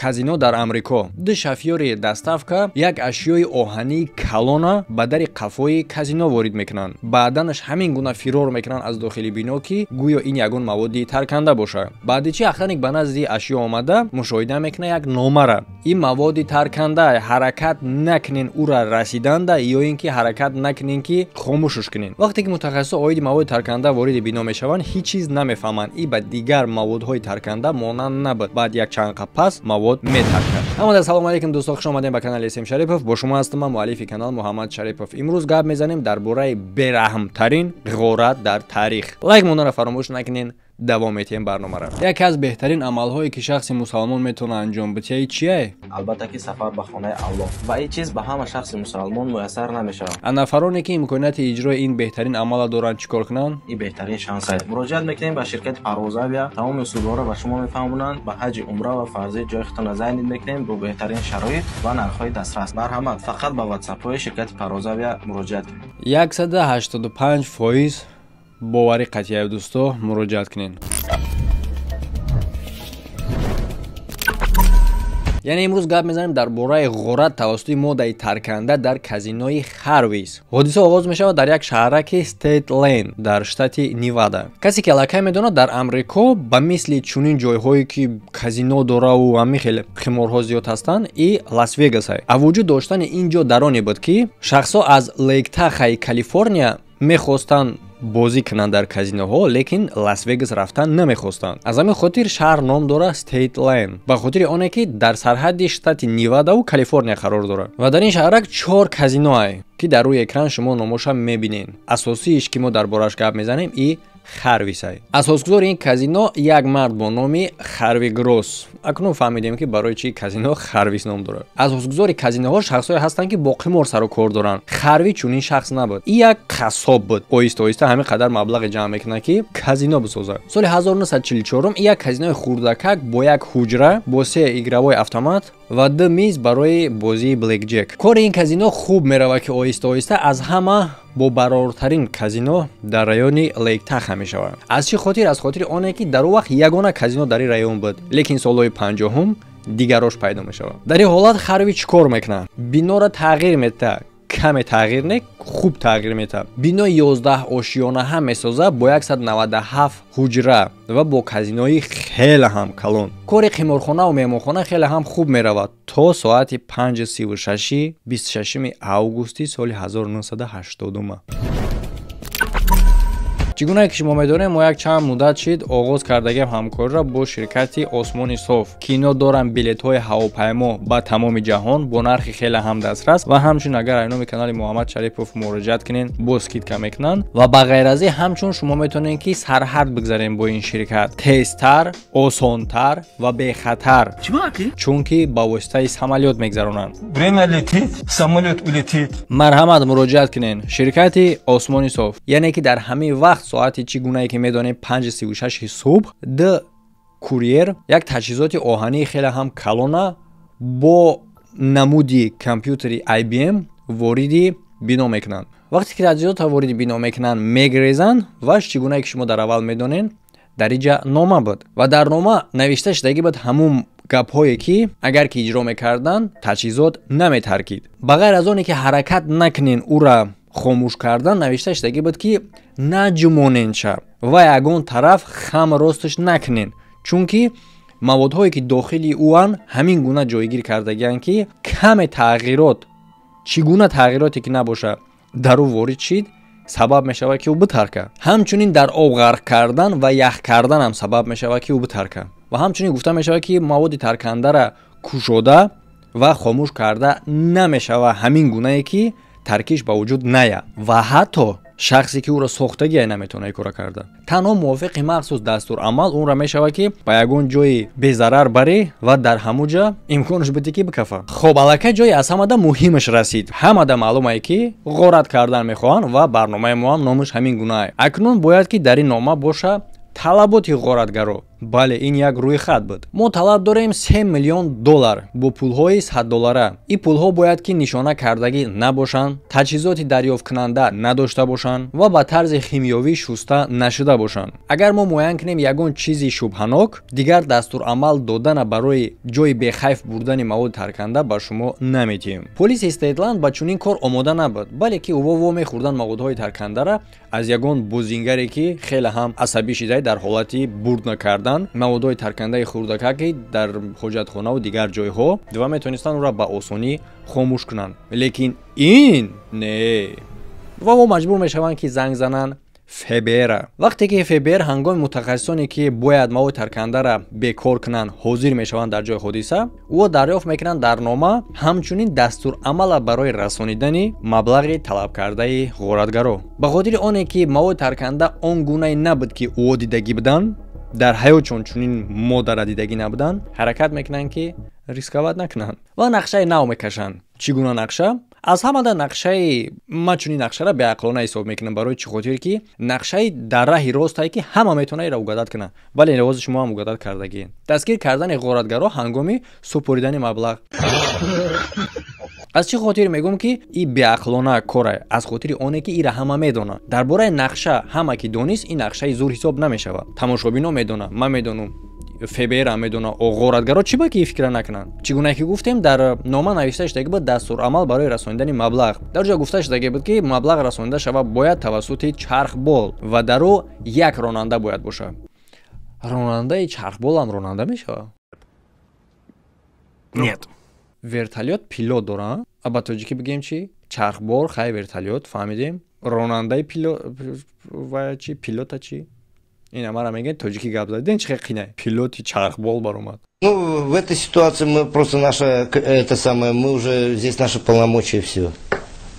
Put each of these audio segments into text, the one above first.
Казино дар Амрико. Ду шофёри доставка як ашёи оҳании калона ба дари қафои казино ворид мекунанд. Баъданаш ҳамин гуна фирор мекунанд аз дохили бино, ки гӯё ин ягон маводи тарканда бошад. Баъди чи охранник ба назди ашё омада мушоҳида мекунад як номара. Ин маводи тарканда, ҳаракат накунен ӯра расиданда ё ин ки ҳаракат накунен ки хомӯшш кунен. Вақте ки мутахассисо оиди маводи тарканда вориди бино мешаванд, ҳеҷ чиз намефаҳманд. И ба дигар маводҳои тарканда монанд набуд. Баъд як чанд қап пас мавод метаркад. Ҳамада салом алейкум дӯстон, хуш омадем ба канали Сем Шарипов. Бо шумо ҳастам ман, муаллифи канал Муҳаммад Шарипов. Имрӯз гап мезанем дар бораи бераҳмтарин ғорат дар таърих. Лайк монданро фаромӯш накунен. Давом метиҳем барномаро. Яке аз беҳтарин амалҳое ки шахси мусалмон метавонад анҷом бидиҳад чие? Албатта ки сафар ба хонаи Аллоҳ. Ва ин чиз ба ҳама шахси мусалмон муяссар намешавад. А нафароне ки имконияти иҷрои ин беҳтарин амалро доранд чӣ кор кунанд? Ин беҳтарин шанс аст. Муроҷиат мекунем ба ширкати Парвозавиа, тамоми усулҳоро ба шумо мефаҳмонанд. Ба ҳаҷи умра ва фарзӣ ҷои худтонро зайнид мекунем бо беҳтарин шароит ва нархҳои дастрас. Марҳамат, фақат ба ватсапҳои ширкати Парвозавиа муроҷиат кунед. 185% боварӣ қатъия дӯсто, муроҷиат кунед. Яъне имрӯз гап мезанем дар бораи ғорат тавассути моддаи тарканда дар казинои Харвис. Ҳодиса оғоз мешавад дар як шаҳраки Стейт Лейн дар штати Невада. Касе ки аллакай медонад, дар Амрико ба мисли чунин ҷойҳое ки казино дораву ҳамин хел қиморҳо зиёд ҳастанд, и Лас-Вегас. А вуҷуд доштани ин ҷо дар оне буд, ки шахсҳо аз Лейк-Тахаи Калифорния мехостанд бозӣ кунанд дар казиноҳо, лекин Лас-Вегас рафтан намехостанд. Аз ҳамин хотир шаҳр ном дорад Стейт Лайн, ба хотири оне ки дар сарҳадди штати Невадаву Калифорния қарор дорад. Ва дар ин шаҳрак 4 казино ай, ки дар рӯи экран шумо номоша мебинед. Асосииш ки мо дар бораш гап мезанем и Харвисай. Асосгузори ин казино як мард бо номи Харви Гросс. Акнун фаҳмидем ки барои чи казино Харвис ном дорад. Асосгузори казиноҳо шахсҳое ҳастанд, ки бо қимор сару кор доранд. Харви чунин шахс набуд. И як қассоб буд. Оҳиста оҳиста ҳамин қадар маблағе ҷамъ мекунад, ки казино бисозад. Соли 1944 як казинои хурдакак бо як ҳуҷра, бо 3 игровой автомат ва 2 миз барои бозии блекҷек. Кори ин казино хуб меравад, ки оҳиста оҳиста аз ҳама бобарортарин казино дар райони Лейк-Таха мешавад. Аз чӣ хотир? Аз хотири оне ки дар он вақт ягона казино дар ин район буд, лекин солҳои 50-ум дигарош пайдо мешавад. Дар ин ҳолат Харви чӣ кор мекунад? Биноро тағйир медиҳад. Каме тағйир не, хуб тағйир медиҳад. Бинои 11 ошёна ҳам месозад бо 197 ҳуҷра ва бо казинои хеле ҳам калон. Кори қиморхона ва меҳмонхона хеле ҳам хуб меравад то соати 5:36 26 августи соли 1980. Чӣ гунае ки шумо медонед, мо як чанд муддат шид оғоз кардагиам ҳамкориро бо ширкати Осмони Соф, ки ино доранд билетҳои ҳавопаймо ба тамоми ҷаҳон бо нархи хеле ҳам дастрас ва ҳамчунин агар аз номи канали Муҳаммад Шарипов муроҷиат кунед, бо скидка мекунанд ва ба ғайр аз ин ҳамчун шумо метавонед ки сарҳад бигзаред бо ин ширкат тезтар, осонтар ва бехатар, чунки ба воситаи самолёт мегзаронанд. Время летит, самолёт улетит. Марҳамат, муроҷиат кунед. Ширкати Осмони Соф, яъне ки дар ҳамин вақт соати чӣ гунае ки медонем 5:36 субҳ д курьер як таҷҳизоти оҳании хеле ҳам калона бо намуди компютери IBM вориди бино мекунанд. Вақте ки таҷҳизотро вориди бино мекунанд, мегрезанд ва чӣ гунае ки шумо дар аввал медонед, дар инҷа нома буд ва дар нома навишта шудагӣ буд ҳамун гапҳое ки агар ки иҷро мекарданд, таҷҳизот наметаркид. Ба ғайр аз оне ки ҳаракат накунен ӯра хомӯш кардан, навишта шудагӣ буд ки наҷумоненша ва ягон тараф хам росташ накунен, чунки маводҳое ки дохили ӯанд ҳамин гуна ҷойгир кардагианд, ки каме тағйирот, чӣ гуна тағйироте ки набошад, дар ӯ ворид шид, сабаб мешавад ки ӯ битарка. Ҳамчунин дар об ғарқ кардан ва ях кардан ҳам сабаб мешавад ки ӯ битарка. Ва ҳамчунин гуфта мешавад ки маводи таркандара кушода ва хомӯш карда намешавад, ҳамин гунае ки таркиш ба вуҷуд ная ва ҳатто шахсе ки ӯро сохтагиай наметавонад ин кора карда. Танҳо мувофиқи махсус дастурамал онро мешавад ки ба ягон ҷои безарар барӣ ва дар ҳамун ҷа имконаш будӣ ки бикафа. Хоб, аллакай ҷои аз ҳамада муҳимаш расид. Ҳамада маълумае ки ғорат кардан мехоҳанд ва барномаи мо ҳам номаш ҳамин гунае. Акнун бояд ки дар ин нома боша талаботи ғоратгаро. Бале, ин як рӯйхат буд. Мо талаб дорем 3 миллион доллар бо пулҳои 100 доллара. Ин пулҳо бояд ки нишона кардагӣ набошанд, таҷҳизоти дарёфткунанда надошта бошанд ва ба тарзи химиёвӣ шуста нашуда бошанд. Агар мо муайян кунем ягон чизи шубҳанок, дигар дастурамал додана барои ҷои бехайф бурдани маводи тарканда ба шумо наметиҳем. Полиси Стейтланд ба чунин кор омода набуд, бале ки ӯво во мехӯрданд маводҳои таркандара аз ягон бозингаре, ки хеле ҳам асабӣ шида, дар ҳолати бурд накардан маводҳои таркандаи хурдакаки дар ҳоҷатхонаву дигар ҷойҳо, ва метавонистанд ӯро ба осонӣ хомӯш кунанд. Лекин ин не, ва во маҷбур мешаванд, ки занг зананд ФБР. Вақте ки ФБР ҳангоми мутахассисоне, ки бояд маводи таркандара бекор кунанд, ҳозир мешаванд дар ҷои ҳодиса, ӯ дарёфт мекунанд дар нома ҳамчунин дастурамала барои расонидани маблағи талабкардаи ғоратгаро. Ба хотири оне ки маводи тарканда он гунае набуд, ки ӯ дидагӣ буданд, дар ҳаётшон чунин моддара дидагӣ набуданд, ҳаракат мекунанд, ки рисковать накунанд, ва нақшаи нав мекашанд. Чӣ гуна нақша? Аз ҳамада нақшаи ман чунин нақшара беақлона ҳисоб мекунам. Барои чӣ хотир? Ки нақшаи дар раҳи ростае, ки ҳама метавона иро угадать кунад. Бале, ҳозир шумо ҳам угадать кардагӣ. Дастгир кардани ғоратгаро ҳангоми супоридани маблағ. Аз чӣ хотир мегӯм, ки и беақлона коре? Аз хотири оне ки ира ҳама медонад. Дар бораи нақша ҳама ки донист, ин нақшаи зур ҳисоб намешавад. Тамошобино медонад, ман медонам, ФБР медона. Ғоратгаро чӣ ба ки фикра накунанд? Чӣ гуна ки гуфтем, дар нома навишта шудаги буд дастурамал барои расонидани маблағ. Дар ҷо гуфта шудаги буд, ки маблағ расонида шава бояд тавассути чархбол ва дар ӯ як ронанда бояд бошад. Ронандаи чархболам ронанда мешавад? Нет. Вертолёт пилот дора? А ба тоҷикӣ бигем чӣ? Чархбол, хай, вертолёт фаҳмидем. Ронандаи пилот ва чи, пилота чӣ? Ина мара мегӯяд, тоҷикӣ гап задиден, чӣ хел қинай, пилоти чархбол баромад. Ну, в этой ситуации мы просто наша, это самое, мы уже здесь, наши полномочия, все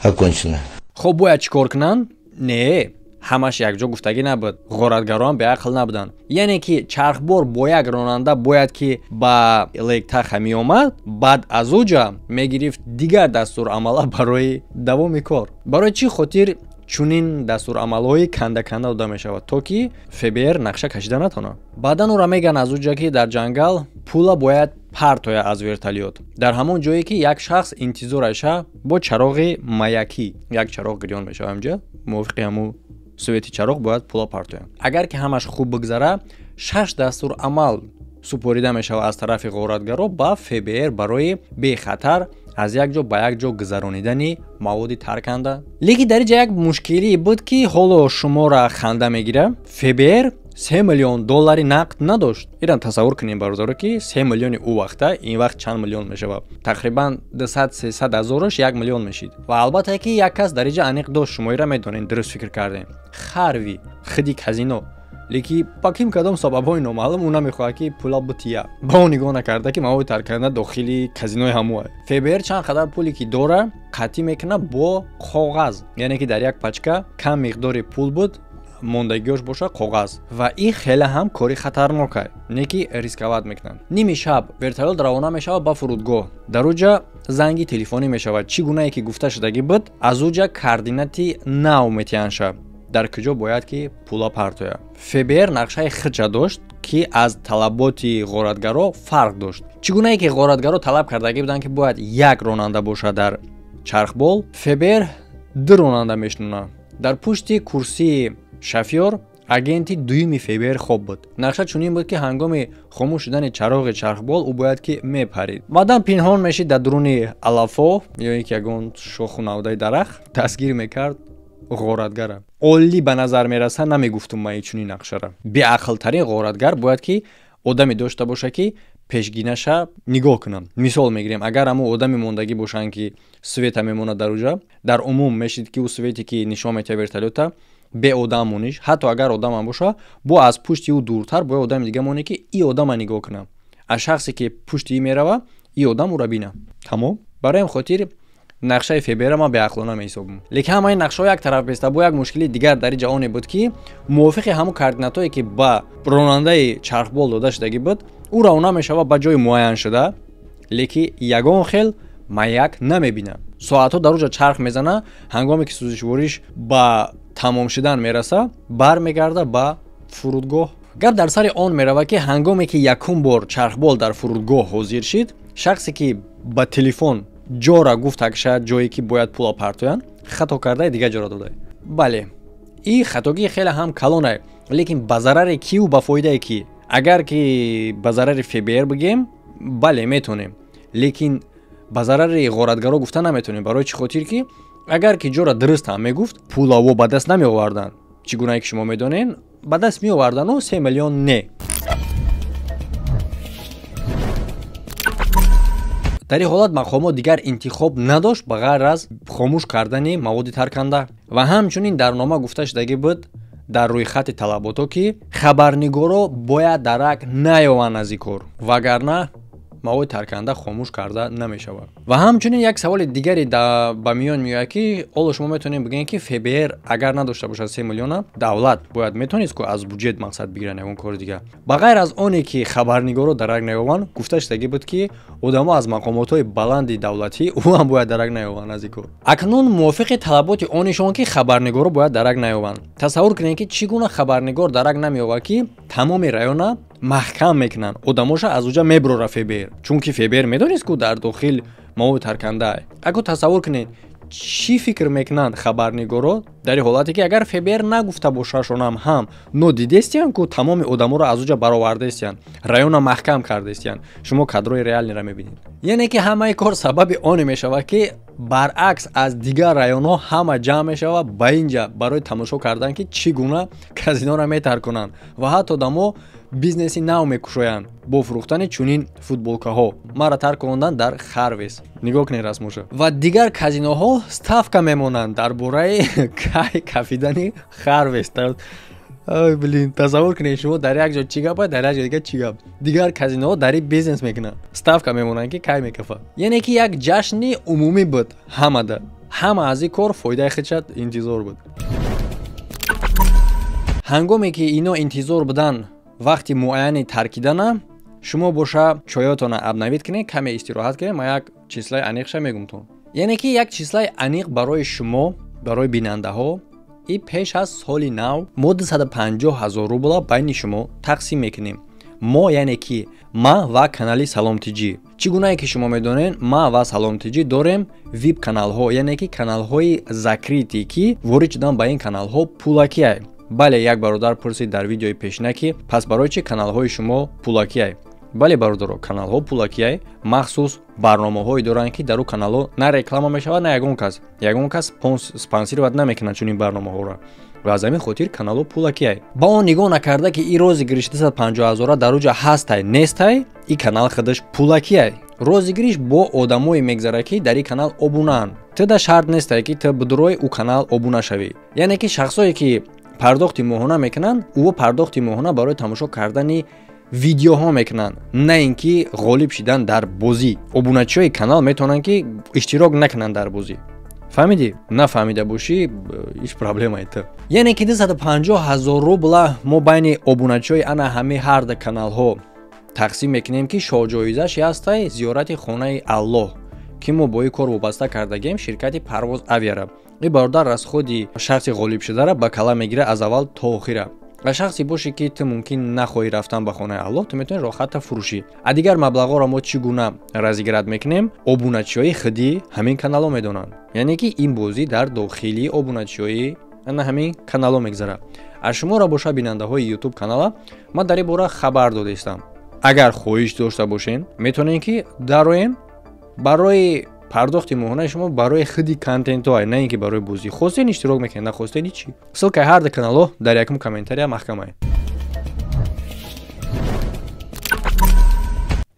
окончено. Хоб, бояд чӣ кор кунанд? Не, ҳамаш якҷо гуфтагӣ набуд, ғоратгароам беақл набуданд. Яъне ки чархбор бо як ронанда бояд ки ба Лейк Таха меомад, баъд аз ӯ ҷа мегирифт дигар дастурамала барои давоми кор. Барои чӣ хотир чунин дастурамалҳои канда-канда дода мешавад? То ки ФБР нақша кашида натавонад. Баъдан ӯра мегӯянд аз ӯ ҷа, ки дар ҷангал пула бояд партоя аз вертолёт, дар ҳамон ҷое ки як шахс интизораша бо чароғи маякӣ. Як чароғ гирён мешавад ҳамҷа, мувофиқи ҳамун свет и чароғ бояд пула партоянд. Агар ки ҳамаш хуб бигзара, шаш дастурамал супорида мешавад аз тарафи ғоратгаро ба ФБР барои бехатар аз як ҷо ба як ҷо гузаронидани маводи тарканда. Лекин дар инҷа як мушкилие буд, ки ҳоло шуморо ханда мегирад. ФБР 3 миллион доллари нақд надошт. Ирам тасаввур кунем, бародаро, ки 3 миллиони ӯ вақта ин вақт чанд миллион мешавад? Тақрибан 200-300 ҳазораш 1 миллион мешид. Ва албатта ки як кас дар инҷа аниқ дошт, шумо ира медонед, дуруст фикр кардем, Харви, хиди казино. Лекин ба ким кадом сабабҳои номаълум ӯ намехоҳад, ки пула бутия, ба он нигоҳ накарда, ки маводи тарканда дохили казинои ҳамоа. ФБР чанд қадар пуле ки дора, қатъӣ мекунад бо коғаз, яъне ки дар як пачка кам миқдори пул буд, мондагиёш боша коғаз. Ва ин хеле ҳам кори хатарнока, не ки рисковать мекунанд. Ними шаб вертолёт равона мешавад ба фурудгоҳ. Дар ӯ ҷа занги телефонӣ мешавад. Чӣ гунае ки гуфта шудагӣ буд, аз ӯ ҷа координати нав метиҳанд, дар куҷо бояд ки пула партояд. ФБР нақшаи худша дошт, ки аз талаботи ғоратгаро фарқ дошт. Чӣ гунае ки ғоратгаро талаб кардагӣ буданд, ки бояд як ронанда бошад дар чархбол, ФБР ду ронанда мешинонад. Дар пушти курсии шофёр агенти дуюми ФБР хоб буд. Нақша чунин буд, ки ҳангоми хомӯш шудани чароғи чархбол ӯ бояд ки мепарид, баъдан пинҳон мешид дар дуруни алафо ё ин ки ягон шоху навдаи дарахт, дастгир мекард ғоратгара. Олӣ ба назар мераса, намегуфтум ман чунин нақшара? Беақлтарин ғоратгар бояд ки одаме дошта боша, ки пешгинаша нигоҳ кунам. Мисол мегирем, агар ҳамун одами мондагӣ бошанд, ки свет а мемонад дар уҷа, дар умум мешид, ки ӯ свет е ки нишон метиҳад вертолёта, беодам мониш. Ҳатто агар одамам боша, бо аз пушти ӯ дуртар бояд одами дига моне, ки и одама нигоҳ кунам. Аз шахсе ки пушти и мерава, и одам ӯра бина, тамом. Барои ҳам хотир нақшаи ФБР ман беақлона меҳисобам. Лекин ҳамаи нақшаҳо як тараф беста, бо як мушкили дигар дар инҷа оне буд, ки мувофиқи ҳамун координатое, ки ба ронандаи чархбол дода шудагӣ буд, ӯ равона мешавад ба ҷои муайяншуда, лекин ягон хел маяк намебинад. Соатҳо дар уҷа чарх мезана. Ҳангоме ки сӯзишвориш ба тамом шудан мераса, бармегарда ба фурудгоҳ. Гап дар сари он меравад, ки ҳангоме ки якум бор чархбол дар фурудгоҳ ҳозир шид, шахсе ки ба телефон ҷора гуфтак шад, ҷое ки бояд пула партоянд, хато карда дигар ҷора дода. Бале, ин хатогӣ хеле ҳам калонае, лекин ба зарари киву ба фоидаи ки? Агар ки ба зарари ФБР бигем, бале, метонем, лекин ба зарари ғоратгаро гуфта наметонем. Барои чӣ хотир ки агар ки ҷора дуруст ҳам мегуфт, пулаво ба даст намеоварданд. Чӣ гунае ки шумо медонед, ба даст меовардану 3 миллион не. Дар ин ҳолат мақомот дигар интихоб надошт ба ғайр аз хомӯш кардани маводи тарканда. Ва ҳамчунин дар нома гуфта шудагӣ буд дар рӯйхати талаботҳо, ки хабарнигоро бояд дарак наёванд аз ин кор, вагарна маводи тарканда хомӯш карда намешавад. Ва ҳамчунин як саволи дигаре ба миён меояд, ки ҳоло шумо метавонед бигӯед, ки ФБР агар надошта бошад 3 миллиона, давлат бояд метавонист ку аз буҷет мақсад бигиранд ягон кори дигар. Ба ғайр аз оне ки хабарнигоро дарак наёванд, гуфта шудагӣ буд, ки одамо аз мақомотҳои баланди давлатӣ ӯ ҳам бояд дарак наёванд аз ин кор. Акнун мувофиқи талаботи онишон, ки хабарнигоро бояд дарак наёванд. Тасаввур кунед, ки чӣ гуна хабарнигор дарак намеёвад, ки тамоми района маҳкам мекунанд, одамоша аз уҷа мебурора ФБР, чунки ФБР медонист, ку дар дохил маводи таркандаа. Аку тасаввур кунед, чӣ фикр мекунанд хабарнигоро дар ин ҳолате, ки агар ФБР нагуфта бошашонам ҳам нодидестиянд, ку тамоми одаморо аз уҷа баровардаистиянд, района маҳкам кардаистиянд. Шумо кадрои реалниро мебинед. Яъне ки ҳамаи кор сабаби оне мешавад, ки баръакс аз дигар районҳо ҳама ҷамъ мешавад ба ин ҷа барои тамошо кардан, ки чӣ гуна казиноро метаркунанд ва ҳатто одамо бизнеси нав мекушоянд бо фурӯхтани чунин футболкаҳо. Маро тарк ондан дар Харвес. Нигоҳ кунед расмоша. Ва дигар казиноҳо ставка мемонанд дар бораи кай кафидани Харвес. Ай блин, тасаввур кунед, шумо дар як ҷо чӣ гап, дар як ҷо дигар чӣ гап. Дигар казиноҳо дар ин бизнес мекунанд, ставка мемонанд, ки кай мекафад. Яъне ки як ҷашни умумӣ буд ҳамада. Ҳама аз ин кор фоидаи худшад интизор буд. Ҳангоме ки ино интизор буданд вақти муайяни таркидана, шумо боша чоётона обновить кунед, каме истироҳат кунед, ман як числаи аниқша мегумтон. Яъне ки як числаи аниқ барои шумо, барои бинандаҳо, и пеш аз соли нав мо 250 000 рубла байни шумо тақсим мекунем. Мо, яъне ки ма ва канали Салом ТЖ. Чӣ гунае ки шумо медонед, ма ва Салом ТЖ дорем вип каналҳо, яъне ки каналҳои закрытый, ки ворид шудан ба ин каналҳо пулакиай. Бале, як бародар пурсид дар видеои пешина, ки пас барои чӣ каналҳои шумо пулакиай? Бале, бародаро, каналҳо пулакиай, махсус барномаҳое доранд, ки дар ӯ каналҳо на реклама мешавад, на ягон кас. Ягон кас спонсировать намекунад чунин барномаҳоро. Ва аз ҳамин хотир каналҳо пулакиай. Ба он нигоҳ накарда, ки ин розыгрыш 250 000 дар уҷа ҳастай, нестай, ин канал худаш пулакиай. Розыгрыш бо одамое мегзарад, ки дар ин канал обунаанд. Ту да шарт нестай, ки ту бидурой ӯ канал обуна шавӣ. Яъне ки шахсое ки пардохти моҳона мекунанд, ӯ пардохти моҳона барои тамошо кардани видеоҳо мекунанд, на ин ки ғолиб шидан дар бозӣ. Обуначиҳои канал метавонанд, ки иштирок накунанд дар бозӣ. Фаҳмидӣ? Нафаҳмида бошӣ, ҳеҷ проблемае ту. Яъне ки 250 000 рубла мо байни обуначиҳои ана ҳамаи ҳар ду каналҳо тақсим мекунем, ки шоҳҷоизаш ҳастай зиёрати хонаи Аллоҳ, ки мо бо ин кор вобаста кардагем ширкати Парвоз Авиара. Ин бародар расходи шахси ғолибшударо ба кала мегирад аз аввал то охира. Ва шахсе боше, ки ту мумкин нахоҳӣ рафтан ба хонаи Аллоҳ, ту метавонӣ роҳатта фурӯшӣ. А дигар маблағҳоро мо чӣ гуна разыграть мекунем, обуначиҳои худи ҳамин каналҳо медонанд. Яъне ки ин бозӣ дар дохили обуначиҳои ана ҳамин каналҳо мегзарад. Аз шуморо боша, бинандаҳои YouTube канала, ман дар ин бора хабар додаистам. Агар хоҳиш дошта бошен, метавонед, ки дароен барои пардохти моҳонаи шумо барои худи контентҳо, на ин ки барои бозӣ. Хостен иштирок мекунед, нахостен ҳичи. Ссылкаи ҳар ду каналҳо дар якум комментария маҳкамае.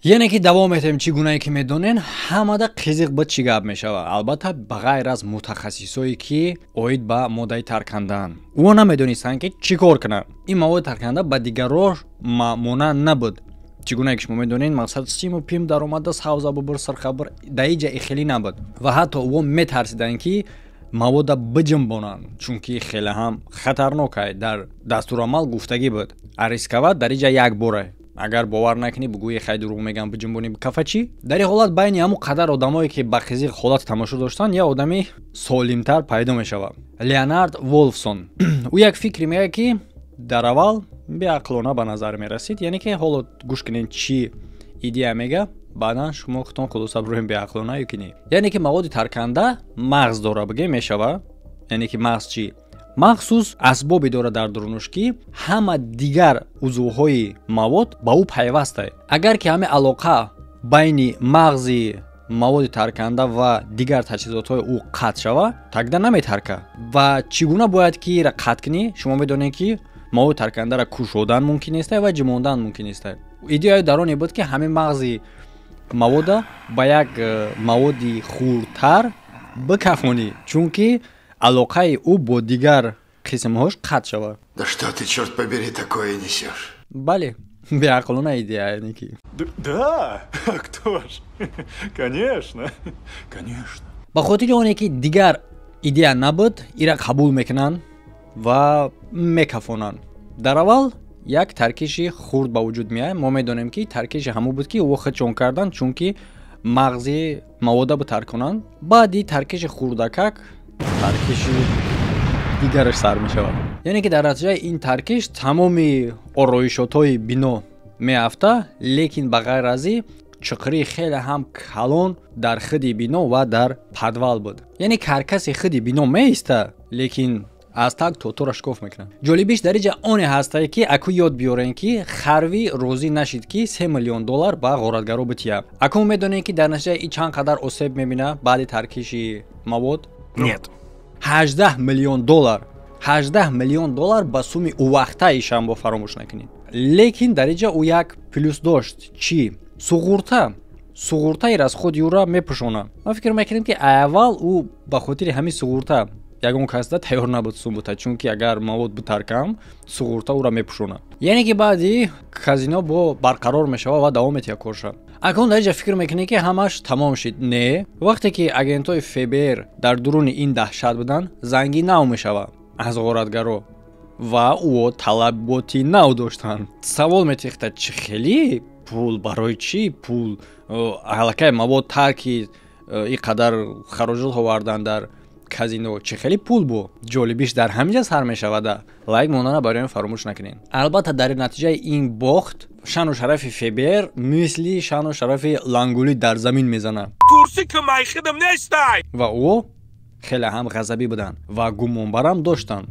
Яъне ки давом метаҳем. Чӣ гунае ки медонен, ҳамада қизиқ ба чӣ гап мешавад. Албатта, ба ғайр аз мутахассисое, ки оид ба моддаи таркандаанд, ӯ намедонистанд, ки чӣ кор кунанд. Ин маводи тарканда ба дигарро монанд набуд. Чӣ гунае ки шумо медонед, мақсад симу пим даромада, савза бубур, сирхабур, дар ин ҷа хеле набуд. Ва ҳатто ӯ метарсиданд, ки мавода биҷунбонанд, чунки хеле ҳам хатарнок ай. Дар дастурамал гуфтагӣ буд, а рисковать дар ин ҷа як бора. Агар бовар накунӣ, бугӯи хай дурӯғ мегӯям, биҷунбонӣ кафа чӣ? Дар ин ҳолат байни ҳамон қадар одамое, ки ба қизиқ ҳолати тамошо доштанд, як одами солимтар пайдо мешавад. Леонард Волфсон. Ӯ як фикре мегӯяд, ки дар аввал Беақлона ба назар мерасид. Яъне ки ҳоло гӯш кунед, чӣ идея мега, баъдан шумо худтон хулоса бироем, беақлона ё ки не. Яъне ки маводи тарканда мағз дора, бигем мешава. Яъне ки мағз чӣ? Махсус асбобе дорад дар дурунуш, ки ҳама дигар узвҳои мавод ба ӯ пайвастае. Агар ки ҳамин алоқа байни мағзи маводи тарканда ва дигар таҷҳизотҳои ӯ қатъ шава, тогда наметарка. Ва чӣ гуна бояд ки ира қатъ кунӣ? Шумо медонед, ки маводи таркандаро кушодан мумкин нестай ва ҷимондан мумкин нестай. Идеяи дар оне буд, ки ҳамин мағзи мавода ба як маводи хурдтар бикафонӣ, чунки алоқаи ӯ бо дигар қисмҳош қатъ шавад. Да что ты, черт побери, такое несешь? Бале, беақлона идея, яъне ки. Да, кто ж? Конечно, конечно. Ба хотири оне ки дигар идея набуд, ира қабул мекунанд ва мекафонанд. Дар аввал як таркиши хурд ба вуҷуд меояд. Мо медонем, ки таркиши ҳамон буд, ки ӯ худшон карданд, чунки мағзи мавода битарконанд. Баъди таркиши хурдакак таркиши дигараш сар мешавад. Яъне ки дар натиҷаи ин таркиш тамоми ороишотҳои бино меафта, лекин ба ғайр аз ин чуқурии хеле ҳам калон дар худи бино ва дар подвал буд. Яъне каркаси худи бино меиста, лекин аз так то тора шикоф мекунад. Ҷолибиш дар инҷа оне ҳастае, ки аку ёд биёрем, ки Харви розӣ нашид, ки 3 миллион доллар ба ғоратгаро бития. Аку медонем, ки дар натиҷаи ин чанд қадар осеб мебина баъди таркиши мавод? Нет. 18 миллион доллар. 18 миллион доллар ба суми увақтаи шамбо фаромӯш накунед. Лекин дар инҷа ӯ як плюс дошт. Чӣ? Суғурта. Суғуртаи расходи ӯра мепӯшонад. Ман фикр мекунем, ки аввал ӯ ба хотири ҳамин суғурта ягон касда тайёр набуд сум бута, чунки агар мавод битаркам, суғурта ӯра мепӯшонад. Яъне ки баъди казино бо барқарор мешавад ва давом метиҳад корша. Акнун дар инҷа фикр мекунед, ки ҳамаш тамом шид. Не, вақте ки агентҳои ФБР дар дуруни ин даҳшат буданд, занги нав мешавад аз ғоратгаро ва ӯ талаботи нав доштанд. Савол метихта: чӣ хеле пул, барои чӣ пул? Аллакай мавод тарки, ин қадар хароҷот овардан дар казино, чӣ хеле пул бу? Ҷолибиш дар ҳамин ҷа сар мешавада. Лайк мондана барои фаромӯш накунед. Албатта, дар натиҷаи ин бохт шаъну шарафи ФБР мисли шаъну шарафи лангулӣ дар замин мезанад. Ва ӯ хеле ҳам ғазабӣ буданд ва гумонбарам доштанд.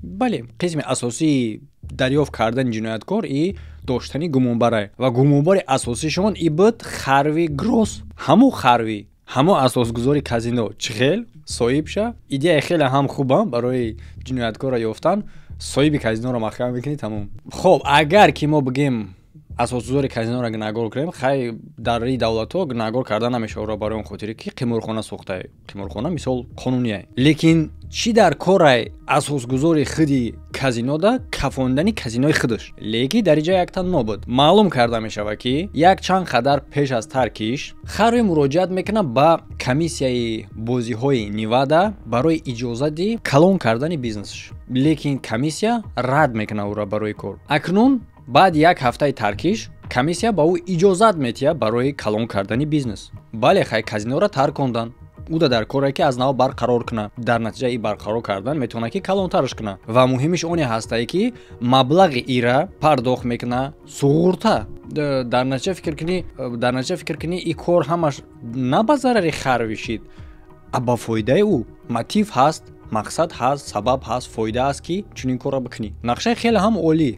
Бале, қисми асосии дарёфт кардани ҷинояткор и доштани гумонбарай ва гумонбари асосишон и буд Харви Гросс, ҳамун Харви, ҳамон асосгузори казино. Чӣ хел соҳибша? Идеяи хеле ҳам хубам барои ҷинояткорро ёфтан: соҳиби казиноро маҳкам мекунӣ, тамом. Хоб, агар ки мо бигем асосгузори казиноро гунаҳгор кунем, хай, дар ин давлатҳо гунаҳгор карда намешавад, барои он хотире ки қиморхона сохтае, қиморхона мисол қонуние. Лекин чӣ дар корай асосгузори худи казинода кафондани казинои худаш? Лекин дар инҷа якта нобуд маълум карда мешавад, ки як чанд қадар пеш аз таркиш Харви муроҷиат мекунад ба комиссияи бозиҳои Невада барои иҷозати калон кардани бизнесш, лекин комиссия рад мекунад ӯро барои кор. Акнун баъди як ҳафтаи таркиш комиссия ба ӯ иҷозат метиҳад барои калон кардани бизнес. Бале, хай, казиноро таркондан, уда дар коре ки аз нав барқарор кунад. Дар натиҷаи барқарор кардан метавонад, ки калонтарш кунад. Ва муҳимиш оне ҳастае, ки маблағи ира пардохт мекунад суғурта. Дар натиҷа фикр кунӣ, и кор ҳамаш на ба зарари Харви шид, а ба фоидаи ӯ. Мотив ҳаст, мақсад ҳаст, сабаб ҳаст, фоида аст, ки чунин корро бикунӣ. Нақшаи хеле ҳам олӣ,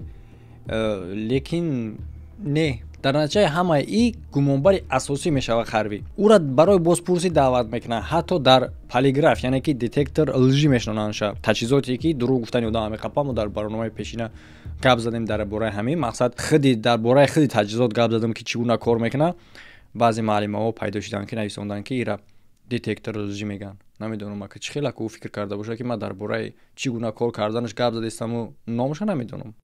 лекин не, дар натиҷаи ҳамаи и гумонбари асосӣ мешавад Харви. Ӯра барои бозпурсӣ даъват мекунад, ҳатто дар полиграф, яъне ки детектор лжи мешинонандша, таҷҳизоте ки дурӯғ гуфтани одам меқапам. Мо дар барномаи пешина гап задем дар бораи ҳамин мақсад, худи дар бораи худи таҷҳизот гап задем, ки чӣ гуна кор мекунад. Баъзе маълимаҳо пайдо шуданд, ки нависонданд, ки ира детектор лжи мегӯянд. Намедонам, ака, чӣ хеле ку фикр карда бошад, ки ман дар бораи чӣ гуна кор карданаш гап задистаму номаша намедонам.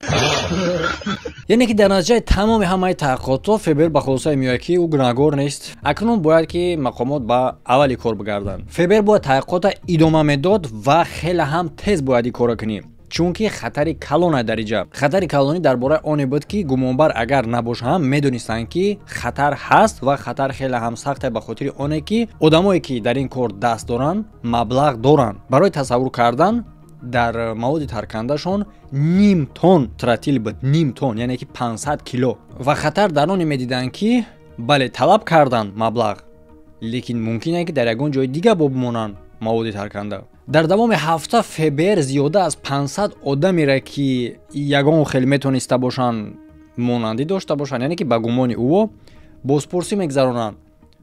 Яъне ки дар натиҷаи тамоми ҳамаи таҳқиқотҳо ФБР ба хулосае меояд, ки ӯ гунаҳгор нест. Акнун бояд ки мақомот ба аввали кор бигарданд. ФБР бояд таҳқиқота идома медод ва хеле ҳам тез бояд ин корро кунӣ, чунки хатари калона дар инҷа. Хатари калонӣ дар бораи оне буд, ки гумонбар агар набоша ҳам, медонистанд, ки хатар ҳаст ва хатар хеле ҳам сахте, ба хотири оне ки одамое, ки дар ин кор даст доранд, маблағ доранд. Барои тасаввур кардан, Дар маводи таркандашон ним тон тротил буд, ним тон, яъне ки 500 кило. Ва хатар дар оне медиданд, ки бале, талаб карданд маблағ, лекин мумкин е ки дар ягон ҷои дига бо бимонанд маводи тарканда. Дар давоми ҳафта ФБР зиёда аз 500 одамере, ки ягон хел метониста бошанд, монандӣ дошта бошанд, яъне ки ба гумони ӯо, бозпурсӣ мегузаронанд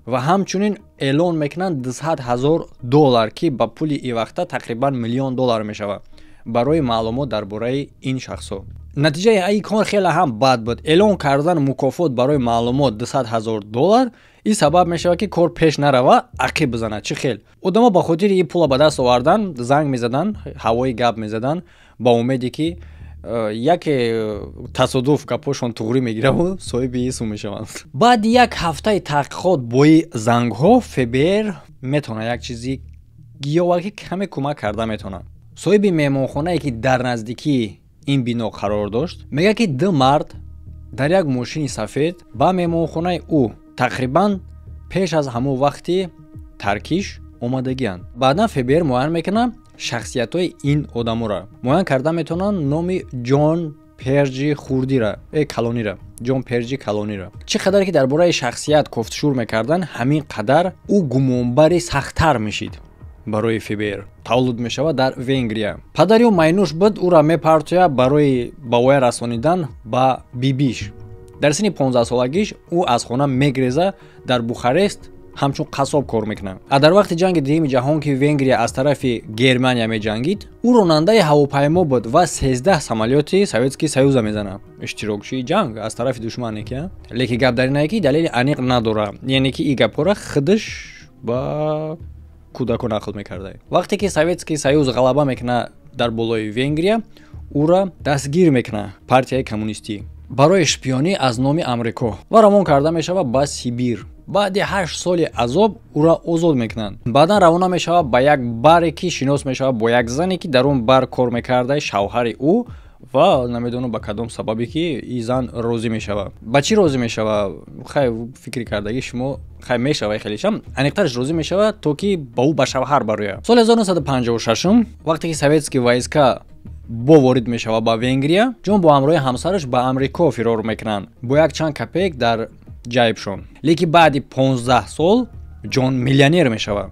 ва ҳамчунин эълон мекунанд 200 ҳазор доллар, ки ба пули и вақта тақрибан миллион доллар мешавад, барои маълумот дар бораи ин шахсҳо. Натиҷаи ин кор хеле ҳам бад буд. Эълон кардан мукофот барои маълумот 200 ҳазор доллар, ин сабаб мешавад, ки кор пеш нарава, ақиб бизанад. Чӣ хел? Одамо ба хотири ин пула ба даст овардан занг мезаданд, ҳавои гап мезаданд, ба умеде ки яке тасодуф гапҳошон туғрӣ мегираву соҳиби исм мешаванд. Баъди як ҳафтаи таҳқиқот бои зангҳо ФБР метавонад як чизи гиёва, ки каме кӯмак карда метавонад. Соҳиби меҳмонхонае, ки дар наздикии ин бино қарор дошт, мегӯяд, ки ду мард дар як мошини сафед ба меҳмонхонаи ӯ тақрибан пеш аз ҳамон вақти таркиш омадагианд. Баъдан ФБР муайян мекунад шахсиятҳои ин одаморо. Муайян карда метавонанд номи Ҷон Перҷи хурдира, калонира, Ҷон Перҷи калонира. Чӣ қадар ки дар бораи шахсият кофтшур мекарданд, ҳамин қадар ӯ гумонбари сахттар мешид барои ФБР. Таваллуд мешавад дар Венгрия. Падари ӯ майнӯш буд, ӯра мепартояд барои ба воя расонидан ба бибиш. Дар синни 15-солагиш ӯ аз хона мегреза, дар Бухарест ҳамчун қассоб кор мекунад. А дар вақти ҷанги дуюми ҷаҳон, ки Венгрия аз тарафи Германия меҷангид, ӯ ронандаи ҳавопаймо буд ва 13 самолёти Советский Союза мезанад, иштирокчии ҷанг аз тарафи душмане ки. Лекин гап дар инае, ки далели аниқ надорад, яъне ки ин гапҳоро худаш ба кӯдако нақл мекарда. Вақте ки Советский Союз ғалаба мекунад дар болои Венгрия, ӯра дастгир мекунад партияи коммунистӣ барои шпионӣ аз номи Амрико ва равон карда мешавад ба Сибир. Баъди 8 соли азоб ӯра озод мекунанд. Баъдан равона мешавад ба як баре, ки шинос мешавад бо як зане, ки дар он бар кор мекарда, шавҳари ӯ, ва намедонам ба кадом сабабе ки ин зан розӣ мешавад. Ба чӣ розӣ мешавад? Хай, фикри кардагӣ шумо, хай, мешава хелешам. Аниқтараш, розӣ мешавад, то ки ба ӯ ба шавҳар барояд. Соли 1956, вақте ки советский войска бо ворид мешавад ба Венгрия, Ҷон бо ҳамроҳи ҳамсараш ба Амрико фирор мекунанд бо як чанд копеек дар ҷайбшон. Лекин баъди 15 сол Ҷон миллионер мешавад.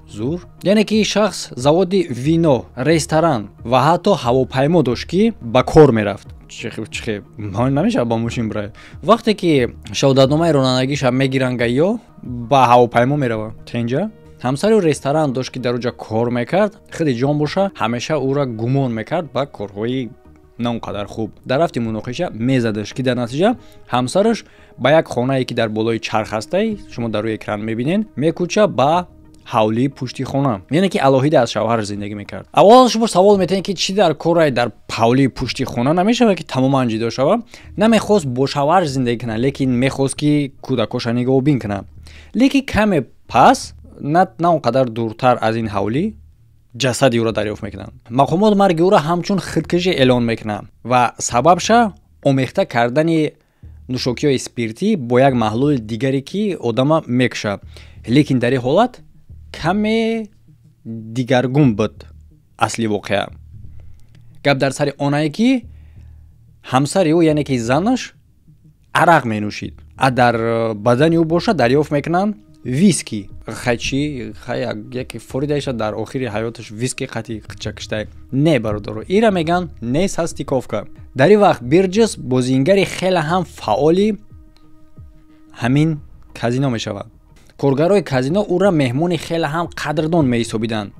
Зур, яъне ки шахс заводи вино, ресторан ва ҳатто ҳавопаймо дошт, ки ба кор мерафт. Чихе намешавад ба мошин бирад? Вақте ки шаҳодатномаи ронандагиша мегиранд, гаё ба ҳавопаймо меравад тенҷа. Ҳамсари ӯ ресторан дошт, ки дар оҷа кор мекард. Худи Ҷон боша ҳамеша ӯра гумон мекард ба корҳои на он қадар хуб. Дар рафти муноқиша мезадаш, ки дар натиҷа ҳамсараш ба як хонае, ки дар болои чарх ҳастай, шумо дар рӯи экран мебинед, мекӯча ба ҳавлии пушти хона, яъне ки алоҳида аз шавҳараш зиндагӣ мекард. Аввал шумо савол метаҳед, ки чӣ дар корай дар ҳавлии пушти хона? Намешавад, ки тамоман ҷидо шавад? Намехост бо шавҳараш зиндагӣ кунад, лекин мехост, ки кӯдакоша нигаҳбин кунад. Лекин каме пас, на он қадар дуртар аз ин ҳавлӣ, ҷасади ӯро дарёфт мекунанд. Мақомот марги ӯро ҳамчун худкушӣ эълон мекунанд ва сабабша омехта кардани нӯшокиҳои спиртӣ бо як маҳлули дигаре, ки одама мекушад. Лекин дар ин ҳолат каме дигаргун буд асли воқеа. Гап дар сари онае, ки ҳамсари ӯ, яъне ки занаш, арақ менӯшид, а дар бадани ӯ боша дарёфт мекунанд виски. Хай, чӣ? Хай, яке форидаиша дар охири ҳаёташ виски қати чакиштай? Не, бародаро, ира меган несостыковка. Дар ин вақт Бирҷис бозингари хеле ҳам фаъоли ҳамин казино мешавад. Коргарои казино ӯра меҳмони хеле ҳам қадрдон меҳисобиданд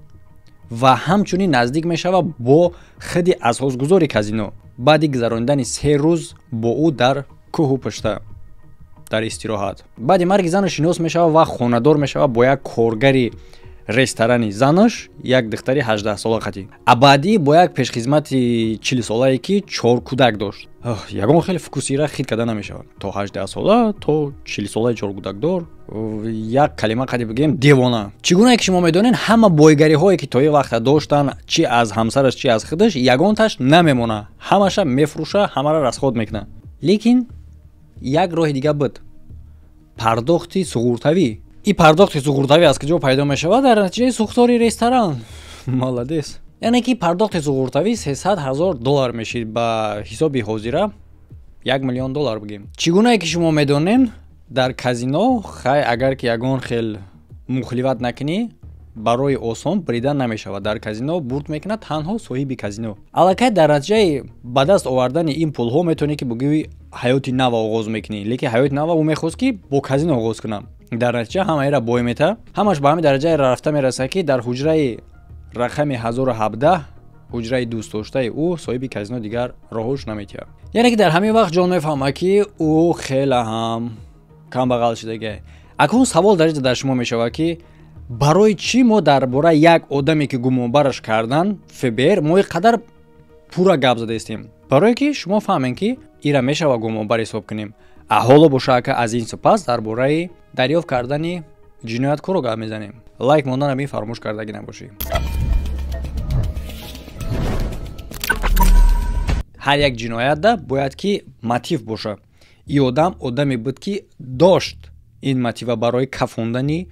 ва ҳамчунин наздик мешавад бо худи асосгузори казино баъди гузаронидани 3 рӯз бо ӯ дар кӯҳу пушта дар истироҳат. Баъди марги занаш шинос мешавад ва хонадор мешавад бо як коргари ресторани занаш, як духтари 18-сола қатӣ, а баъдӣ бо як пешхизмати 40-солае, ки чор кӯдак дошт. Ягон хеле фокусира хит карда намешавад: то 18-сола, то 40-солаи чор кӯдакдор. Як калима қади бигӯем: девона. Чӣ гунае ки шумо медонед, ҳама бойгариҳое, ки то ин вақта доштанд, чи аз ҳамсараш, чи аз худаш, ягонташ намемонад, ҳамаша мефурӯша, ҳамаро расход мекунад. Лекин як роҳи дига буд: пардохти суғуртавӣ. Ин пардохти суғуртавӣ аз куҷо пайдо мешавад? Дар натиҷаи сӯхтори ресторан. Молодец. Яъне ки пардохти суғуртавӣ 300 000 доллар мешид, ба ҳисоби ҳозира 1 миллион доллар бигем. Чӣ гунае ки шумо медонем, дар казино хай, агар ки ягон хел мухливат накунӣ, барои осон бридан намешавад. Дар казино бурд мекунад танҳо соҳиби казино. Аллакай дар натиҷаи ба даст овардани ин пулҳо метавонӣ ки бугӯи, ҳаёти нав оғоз мекунӣ. Лекин ҳаёти нава ӯ мехост ки бо казино оғоз кунам. Дар натиҷа ҳамаира бой мета, ҳамаш ба ҳамин дараҷае рафта мерасад, ки дар ҳуҷраи рақами 1017, ҳуҷраи дӯстдоштаи ӯ, соҳиби казино дигар роҳуш наметиҳад. Яъне ки дар ҳамин вақт Ҷон мефаҳмад, ки ӯ хеле ҳам камбағал шудагиа. Акнун савол дар ҷа дар шумо мешавад, ки барои чӣ мо дар бораи як одаме, ки гумонбараш кардан ФБР, мо ин қадар пурра гап задаистем? Барое ки шумо фаҳмем, ки ира мешава гумонбар ҳисоб кунем. А ҳоло боша, ака, аз ин сипас дар бораи дарёфт кардани ҷинояткоро гап мезанем. Лайк монданам ин фаромӯш кардагӣ набошӣ. Ҳар як ҷиноятда бояд ки мотив боша. И одам одаме буд, ки дошт ин мотива барои кафондани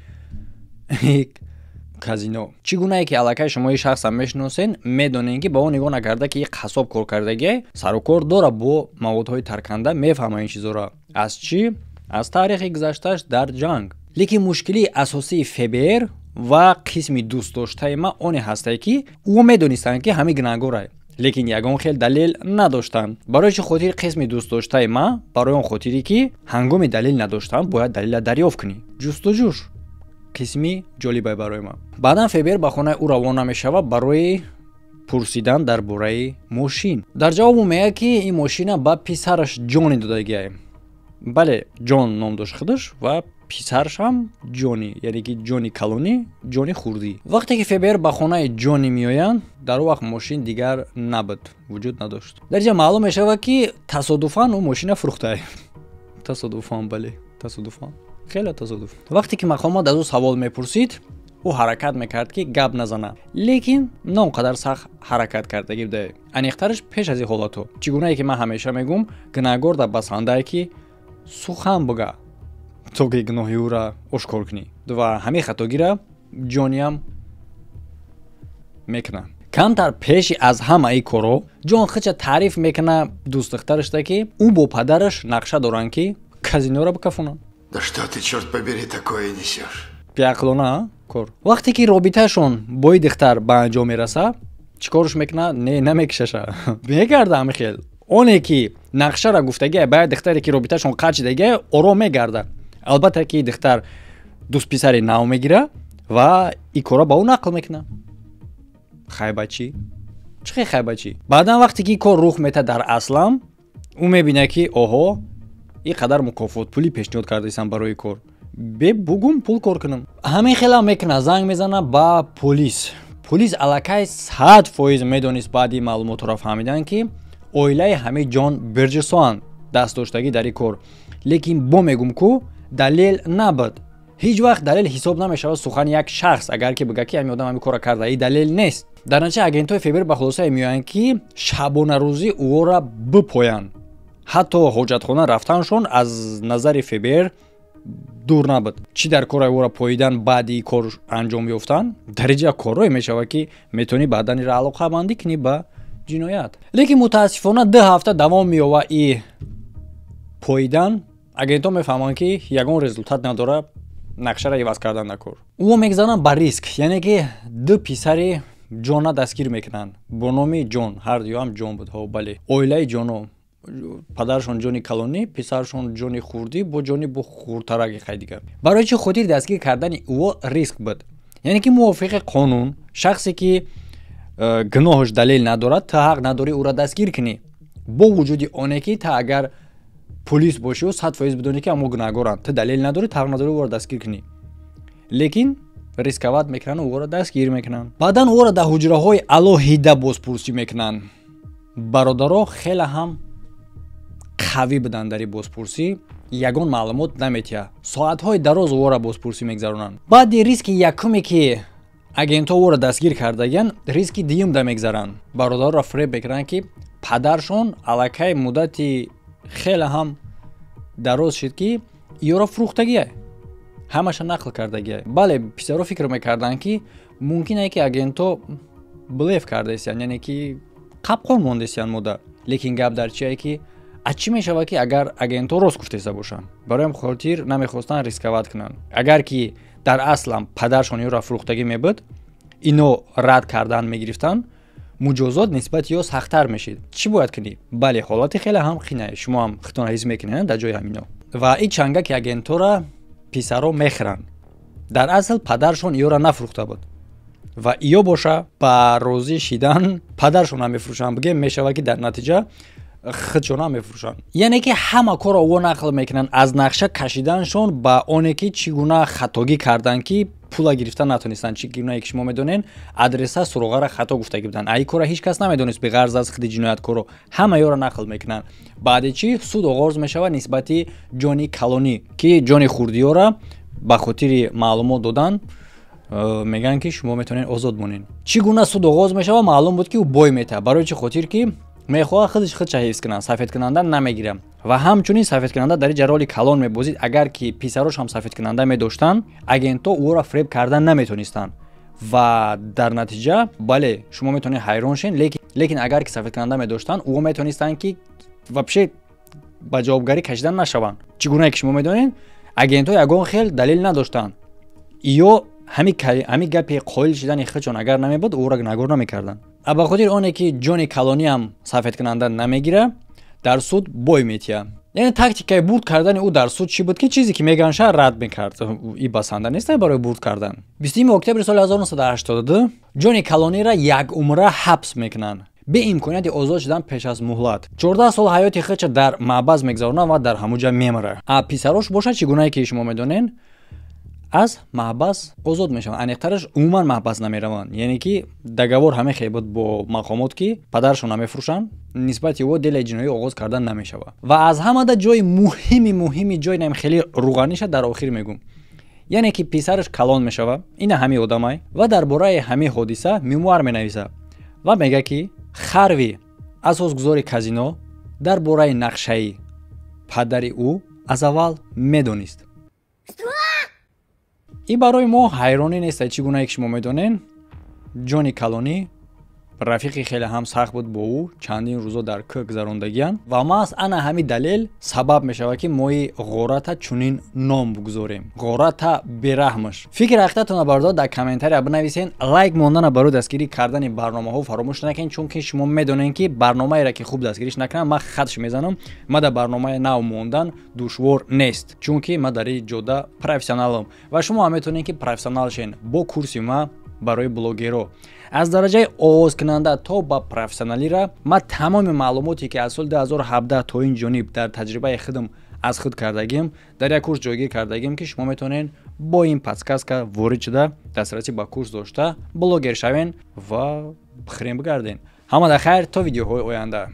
казино. Чӣ гунае ки аллакай шумо ин шахсам мешиносен, медонем, ки ба он нигоҳ накарда ки қассоб кор кардагиай, сарукор дора бо маводҳои тарканда, мефаҳма ин чизоро. Аз чӣ? Аз таърихи гузаштааш дар ҷанг. Лекин мушкилии асосии ФБР ва қисми дӯстдоштаи ман оне ҳастае, ки ӯ медонистанд, ки ҳамин гунаҳгорай, лекин ягон хел далел надоштанд. Барои чӣ хотир қисми дӯстдоштаи ман? Барои он хотире, ки ҳангоми далел надоштан бояд далела дарёфт кунӣ. Ҷустуҷӯш қисми ҷолибай барои ман. Баъдан ФБР ба хонаи ӯ равона мешавад барои пурсидан дар бораи мошин. Дар ҷавоб ӯ мегӯяд, ки ин мошина ба писараш Ҷони додагиай. Бале, Ҷон ном дошт худаш ва писарашам Ҷони, яъне ки Ҷони калонӣ, Ҷони хурдӣ. Вақте ки ФБР ба хонаи Ҷони меоянд, дар он вақт мошин дигар набуд, вуҷуд надошт. Дар ҷа маълум мешавад, ки тасодуфан ӯ мошина фурӯхтае. Тасодуфан, бале, тасодуфан, хеле тасодуф. Вақте ки мақомот аз ӯ савол мепурсид, ӯ ҳаракат мекард, ки гап назана, лекин на он қадар сахт ҳаракат кардагӣ буда. Аниқтараш, пеш аз ин ҳолатҳо, чӣ гунае ки ман ҳамеша мегӯм, гунаҳгор дар басандае, ки сухан буга, то ки гуноҳи ӯра ошкор кунӣ. Ва ҳамин хатогира Ҷониам мекунад. Камтар пеши аз ҳамаи корҳо Ҷон хича таъриф мекуна дӯстдухтарашда, ки ӯ бо падараш нақша доранд, ки казиноро бикафонанд. Да что ты, черт побери, такое несешь? Беақлона кор. Вақте ки робитаашон бо и духтар ба анҷом мераса, чӣ корш мекунад? Не, намекишаша, мегарда. Ҳамин хел оне ки нақшара гуфтагия ба як духтаре, ки робитаашон қатъ шидагия, ором мегарда. Албатта ки духтар дӯстписари нав мегира ва и корро ба ӯ нақл мекунад. Хайбачӣ, чӣ хел хайбачӣ? Баъдан вақте ки кор рух метад, дар аслам ӯ мебинад, ки оҳо, ин қадар мукофотпулӣ пешниҳод кардаистам барои кор, бе бугум пул кор кунам. Ҳамин хелам мекунад, занг мезанад ба полис. Полис аллакай 100% медонист, баъди маълумотҳоро фаҳмидан, ки оилаи ҳамин Ҷон Бирҷесоан дастдоштагӣ дар ин кор. Лекин бо мегум, ку далел набуд. Ҳеҷ вақт далел ҳисоб намешавад сухани як шахс. Агар ки бига, ки ҳамин одам ҳамин корро карда, ин далел нест. Дар натиҷа агентҳои ФБР ба хулосае меоянд, ки шабонарӯзӣ ӯро бипоянд. Ҳатто ҳоҷатхона рафтаншон аз назари ФБР дур набуд. Чӣ дар кора ӯро поидан баъди кор анҷом ёфтан? Дар инҷа корҳое мешавад, ки метавонӣ баъдан ира алоқамандӣ кунӣ ба ҷиноят. Лекин мутаассифона 2 ҳафта давом меёвад и поидан. Агентҳо мефаҳманд, ки ягон результат надорад, нақшаро иваз кардан дар кор. Ӯ мегзананд ба риск, яъне ки ду писари Ҷона дастгир мекунанд бо номи Ҷон. Ҳар дуюам Ҷон буд. Ҳо, бале, оилаи Ҷоно: падарашон Ҷони калонӣ, писарашон Ҷони хурдӣ бо Ҷони бо хурдтараги. Хай, дигар барои чӣ хотир дастгир кардани ӯ риск буд? Яъне ки мувофиқи қонун, шахсе ки гуноҳаш далел надорад, ту ҳақ надорӣ ӯро дастгир кунӣ, бо вуҷуди оне ки та агар полис бошиу 100% бидонӣ, ки амо гунаҳгоранд, ту далел надорӣ, ту ҳақ надорӣ ӯро дастгир кунӣ. Лекин рисковать мекунанд, ӯро дастгир мекунанд. Баъдан ӯро дар ҳуҷраҳои алоҳида бозпурсӣ мекунанд. Бародаро хеле ҳам қавӣ буданд дар ин бозпурсӣ, ягон маълумот наметиҳад. Соатҳои дароз ӯро бозпурсӣ мегзаронанд. Баъди риски якуме, ки агентҳо ӯро дастгир кардагиянд, риски дуюмда мегзаранд. Бародароро фиреб мекунанд, ки падаршон аллакай муддати хеле ҳам дароз шуд, ки ёро фурӯхтагия, ҳамаша нақл кардагия. Бале, писаро фикр мекарданд, ки мумкин ае, ки агентҳо Блеф кардаистиян, яъне ки қапқон мондестиян мода. Лекин гап дар чие, ки а чӣ мешавад, ки агар агентҳо рост гуфтеста бошанд? Барои ҳам хотир намехостанд рисковать кунанд. Агар ки дар аслам падаршон ёро фурӯхтагӣ мебуд, ино рад кардан мегирифтанд, муҷозот нисбати ё сахттар мешид. Чӣ бояд кунӣ? Бале, ҳолати хеле ҳам қинае, шумо ҳам худтон ҳис мекунед дар ҷои ҳамино. Ва ин чангаки агентҳоро писаро мехӯранд. Дар асл падаршон иёра нафурӯхта буд ва иё боша ба розӣ шидан падаршона мефурӯшанд. Бигем, мешавад, ки дар натиҷа худшона мефурӯшанд. Яъне ки ҳама корро во нақл мекунанд, аз нақша кашиданшон ба оне ки чӣ гуна хатогӣ карданд, ки пула гирифта натонистанд. Чӣ гунае ки шумо медонед, адреса, суроғаро хато гуфтагӣ буданд. Ай кора ҳеҷ кас намедонист беғарз аз худи ҷинояткоро. Ҳама ёро нақл мекунанд. Баъде чӣ суд оғоз мешавад нисбати ҷони калонӣ, ки ҷони хурдиёра ба хотири маълумот додан мегӯянд, ки шумо метавонед озод монед. Чӣ гуна суд оғоз мешавад? Маълум буд, ки ӯ бой метаҳад. Барои чӣ хотир? Ки мехоҳад худаш худша ҳифз кунад, сафедкунанда намегирад. Ва ҳамчунин сафедкунанда дар инҷа роли калон мебозид. Агар ки писарош ҳам сафедкунанда медоштанд, агентҳо ӯро фиреб кардан наметонистанд. Ва дар натиҷа, бале, шумо метавонед ҳайрон шен, лекин агар ки сафедкунанда медоштанд, ӯ метавонистанд, ки вообще ба ҷавобгарӣ кашидан нашаванд. Чӣ гунае ки шумо медонед, агентҳо ягон хел далел надоштанд. Ё ҳами гапи қоил шидани худшон агар намебуд, ӯро гунаҳгор намекарданд. А ба хотири оне ки ҷони калониам сафедкунанда намегира, дар суд бой метиҳад. Яъне тактикаи бурд кардани ӯ дар суд чӣ буд? Ки чизе ки меганша, рад мекард. И басанда нест барои бурд кардан. 20 октябри соли 1982 ҷони калониро якумра ҳабс мекунанд, беимконияти озод шудан пеш аз муҳлат. 14 сол ҳаёти худша дар маъбаз мегузаронад ва дар ҳамун ҷа мемирад. А писарош бошад, чӣ гунае ки шумо медонед, аз маҳбас озод мешаванд. Аниқтараш, умуман маҳбас намераванд. Яъне ки договор ҳаме хел буд бо мақомот, ки падарашон намефурӯшанд, нисбати ӯ дела ҷиноӣ оғоз кардан намешавад. Ва аз ҳамада ҷои муҳими муҳими ҷои нам хеле руғаниша дар охир мегӯм. Яъне ки писараш калон мешавад, ина ҳами одамай, ва дар бораи ҳамин ҳодиса мемуар менависад ва мегӯяд, ки Харви, асосгузори казино, дар бораи нақшаи падари ӯ аз аввал медонист. Ин барои мо ҳайронӣ нест. Чӣ гунае ки шумо медонед, ҷони калонӣ рафиқи хеле ҳам сахт буд бо ӯ, чандин рӯзо дар кӯ гузарондагиянд. Ва маҳз ана ҳамин далел сабаб мешавад, ки мои ғората чунин ном бигузорем: ғората бераҳмаш. Фикри ҳақиқатона, бардор, дар комментария бинависен. Лайк мондана барои дастгирӣ кардани барномаҳо фаромӯш накунед, чунки шумо медонед, ки барномаеро ки хуб дастгириш накунам, ман хатш мезанам. Ма дар барномаи нав мондан душвор нест, чунки ман дар ин ҷода профессионалам ва шумо ҳам метавонед, ки профессионал шен бо курси ма барои блогерро аз дараҷаи оғозкунанда то ба профессионалира. Ман тамоми маълумоте ки аз соли 2017 то ин ҷониб дар таҷрибаи худам аз худ кардагим, дар як курс ҷойгир кардагим, ки шумо метавонед бо ин подсказка ворид шуда, дастрасӣ ба курс дошта, блогер шавен ва хирем бигарден. Ҳамада хайр, то видеоҳои оянда.